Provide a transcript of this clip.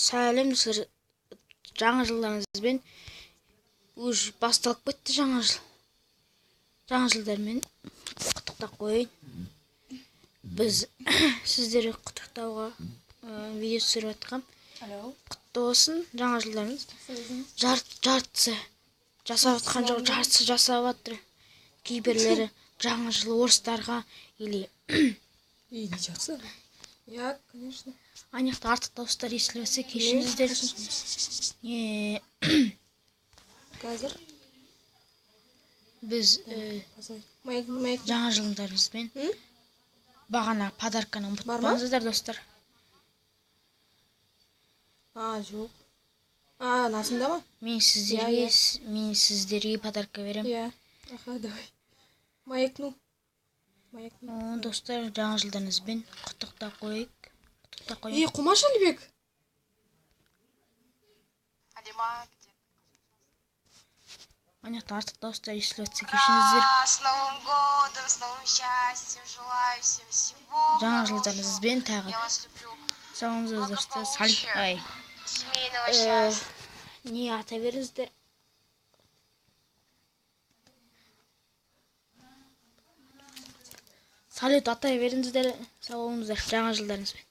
Сәлем достар, жаңа жылдарыңызбен. Уже басталып кетті жаңа жыл. Жаңа жылдармен құттықтап қояйын. Біз сіздерге құттықтауға видео түсіріп жатқам. Құтты болсын жаңа жылдарыңыз. Жартысы жасап жатқан жоқ, жартысы жасап жатыр. Кейбіреулері жаңа жыл орыстарға или И не жақсы. Я, конечно. Ана жақта артық дауыстар естіліп жатса, кешіріңіздер. Қазір. Біз Майк. жаңа жылдарымызбен бағана подарканы Бар ма? ұмытпаңыздар, достар. А, жоқ. А, насында ма? Мен сіздерге Иә, иә. Мен сіздерге подарка беремін. Иә. Аха, давай. Маякну. Маякну. О, достар, жаңа жылдарыңызбен құттықтап қояйық. Құттықтап Ей, қояйық. Қумаш Әлібек. Алима, где? Ана жақта артық дауыстар естіліп жатса, кешіріңіздер. С Новым годом, с новым счастьем, желаю всем всего Жаңа хорошего. жылдарыңызбен тағы. Я вас люблю. Сау болыңыздар, достар. Салют. Ай. Семейного счастья. Не ата беріңіздер. Салют ата беріңіздер. Сау болыңыздар жаңа жылдарыңызбен.